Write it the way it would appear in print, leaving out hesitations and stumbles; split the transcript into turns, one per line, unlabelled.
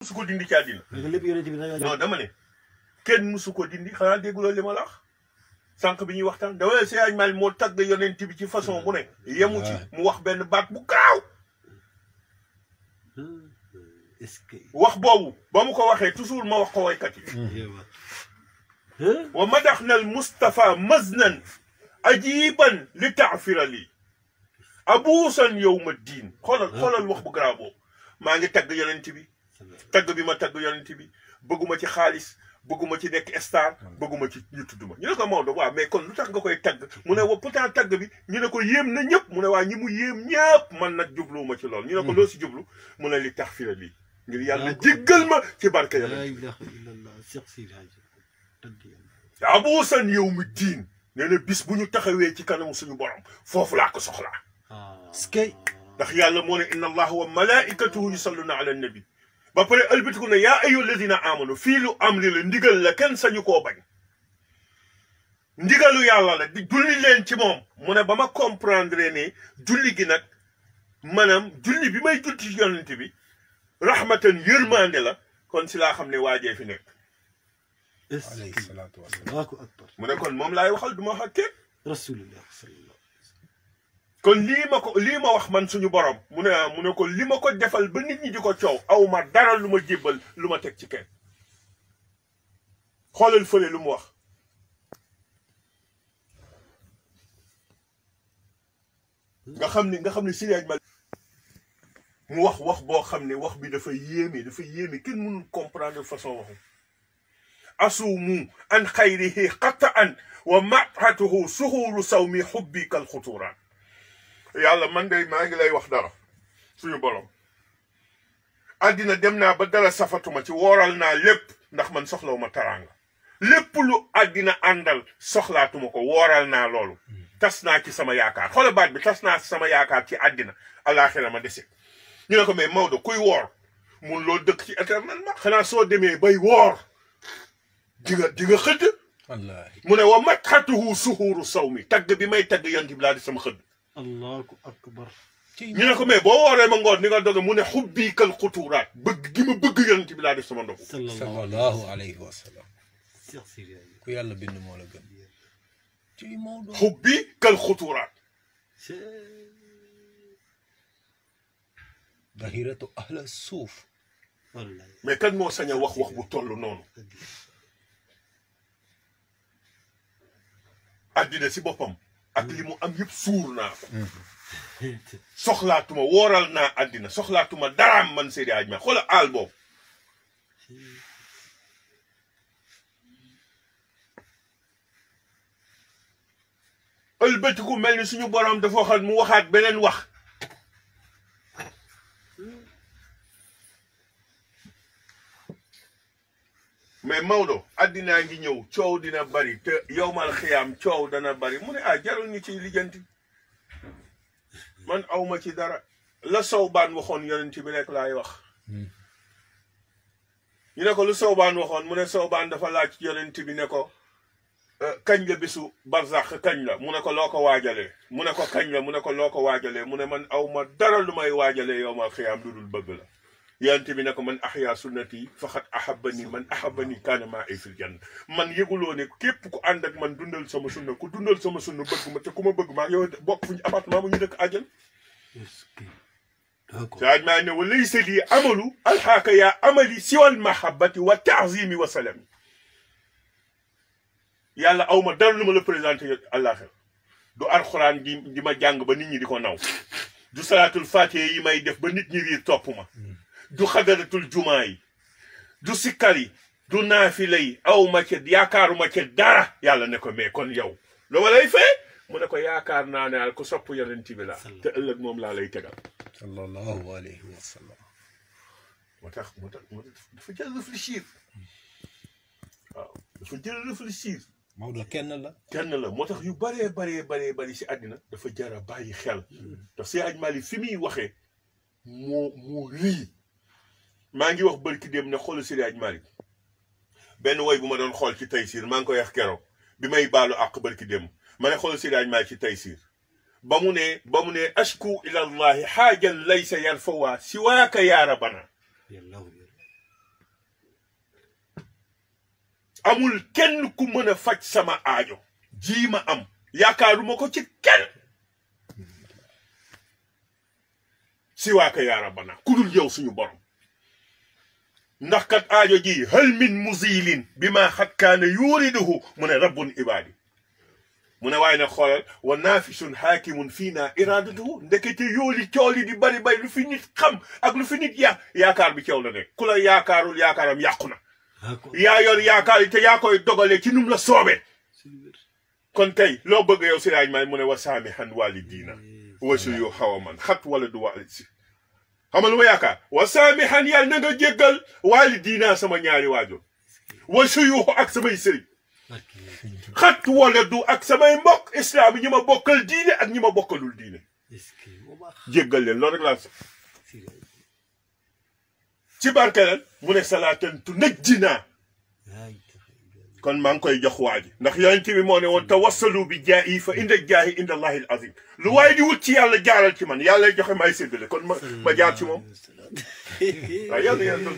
musu ko dindi ci àddina. non dama ne kenn musu ko dindi xanaa dégguloo li ma la wax sànq bi ñuy waxtaan dama ne Seydi Malick moo tagg yonent bi ci façon bu ne yemu ci mu wax benn baat bu garaaw wax boobu ba mu ko waxee toujours ma wax ko waykat yi wa madaxna al Mustafa maznan ajiban li taafira lii abuusan yowma diin xoolal wax bu garaaw boobu maa ngi tagg yonent bi tagg bi ma tagg yonent bi bëgguma ci xaalis bëgguma ci nekk star bëgguma ci ñu tudd ma ñu ne ko Maodo waaw mais kon lu tax nga koy tagg mu ne wa pourtant tagg bi ñu ne ko yéem na ñëpp mu ne waa ñi mu yéem ñëpp man nag jubluwuma ci lool ñu ne ko loo si jublu mu ne li tax fi la lii ngir yàlla jéggal ma ci barke yonent bi abuusan yawmi diin nee na bis bu ñu taxawee ci kanamu suñu borom foofu laa ko soxlaa ndax yàlla moo ne inna allaha wa malaikatuhu yusalluna ala nabi ba pare ëlbatiku ne yaa ayyuha alladina amanu fii lu amri la ndigal la kenn sañu koo bañ ndigalu yàlla la di julli leen ci moom mu ne ba ma comprendre ne julli gi nag maanaam julli bi may julli ci yonent bi rahmatan yërmande la kon si laa xam ne waajee fi nekk
alayhi salaatu wasalaam
mu ne kon moom laay waxal du ma wax ak kenn
rasulullah
kon lii ma wax man suñu borom mu ne ko li ma ko defal ba nit ñi di ko coow aw ma dara lu ma jébbal lu ma teg ci kenn xoolal fële lu mu wax nga xam ne Seydi Hadji Malick mu wax boo xam ne wax bi dafa yéeme kenn mënul comprendre façon waxu asuumu an xayrihi qataan wa matxatuhu suxuuru sawmi xubbi kal xuturaan yàlla man de maa ngi lay wax dara suñu borom àddina dem naa ba dara safatuma ci wooral naa lépp ndax man soxlawuma taraanga lépp lu àddina àndal soxlaatuma ko wooral naa loolu tas naa ci sama yaakaar xoola baat bi tas naa ci sama yaakaar ci àddina alaaxira ma dese ñu ne ko mais Maodo kuy woor mun loo dëkk ci éternellement xanaa soo demee bay woor di nga xëdd
wallaahi
mu ne wa matxatuhu suhuuru sawmi tagg bi may tagg yonent bi laa di sama xëdd
allahu akbar
ñu ne ko mais boo wooree ma ngoon ni nga doge mu ne xubbii kal xuturaat bëgg gi ma bëgg yonent bi laa def sama ndox
sallallahu alayhi wa sallam ku yàlla bind moo la gën ci Maodo
xubbii kal xuturaat
dahiratu ahla suuf
mais kan moo sañ a wax bu toll noonu addina si boppam ak li mu am yëpp suur naa ko soxlaatuma wooral naa àddina soxlaatuma daraam man Seydi Hadji Malick xoola aal boobu ëlbatiku mel ni suñu borom dafa waxaat mu waxaat beneen wax mais Maodo addinaa ngi ñëw coow dina bari te yowmal xiyaam coow dana bari mu ne jarul ñu ciy lijjanti man awma ci dara la Sawbaan waxoon yonent bi rek laay wax ñu ne ko lu Sawbaan waxoon mu ne Sawbaan dafa laaj yonent bi ne ko kañ la bisu barzax kañ la mu ne ko loo ko waajalee mu ne ko kañ la mu ne ko loo ko waajalee mu ne man awma dara lu may waajalee yowmal xiyaam lu dul bëgg la yonent bi ne ko man ahya sunnati faqad ahabbani man ahabbani kaana ma'i fil janna man yëguloo ne képp ku ànd ak man dundal sama sunna ku dundal sama sunna bëgg ma te ku ma bëgg maa yow bokk fuñu appartement mu ñu dëkk àjjal saaj maa ne wa laysa lii amalu alxaaka yaa amali siwal mahabbati wa taazimi wa salami yàlla aw ma dara lu ma la présenté àllaaxira du alxuraan di ma jàng ba nit ñi di ko naw du salaatul fatiha yi may def ba nit ñi riir topp ma du xadaratul jumaa yi du sikkar yi du naafila yi aw ma ca yaakaaruma ca dara yàlla ne ko mais kon yow lu ma lay fay mu ne ko yaakaar naa ne ko sopp yonent bi la te ëllëg moom laa lay tegal
sallallahu alayhi wa sallam
moo tax dafa jël réfléchir waaw dafa jël réfléchir
Maodo kenn la
moo tax yu bari si àddina dafa jar a bàyyi xel ndax Seydi Hadji Malick fi muy waxee moo rii maa ngi wax barki dem ne xoolu Seydi Hadji Malick benn woy bu ma doon xool ci Taysiir maa ngi koy wax keroog bi may baalu àq barki dem ma ne xoolu Seydi Hadji Malick ci Taysiir ba mu ne ashku ila allahi xaajan laysa yarfawa siwaaka yaa rabana amul kenn ku mën a faj sama aajo ji ma am yaakaaruma ko ci kenn si waaka yaa rabbana ku dul yow suñu borom ndax kat aajo ji hal min muzilin bi ma xat kaana yuriduhu mu ne rabbun ibaadi mu ne waaye nag xoolal wa naafisun xaakimun fii naa iradatuhu ndekete yooli cooli di bari bay lu fi nit xam ak lu fi nit yaakaar bi ceew la nekk ku la yaakaarul yaakaaram yàqu na yaa yor yaakaar yi te yaa koy dogale ci num la soobee kon kay loo bëgg yow si laaj may mu ne wa saamihan walidiina wasu yu xaw a man xat wala du waali si xamal lu ma yaakaar wa saamihan yàlla na nga jéggal walidiina sama ñaari waajur wasu yu ak samay sëriñ xat wala du ak samay mbokk islam yi ñi ma bokkal diine ak ñi ma bokkalul diine jéggal leen loolu rek laa sax ci barkeelal mu ne salaatan tu najjinaa kon maa ngi koy jox waa ji ndax yonent bi moo ne woon tawassalu bi jaayi fa inda jaahi inda allahi al azim lu waaye di wut ci yàlla jaaral ci man yàlla joxe may séddale kon ma jaar ci moom waaw yàlla doon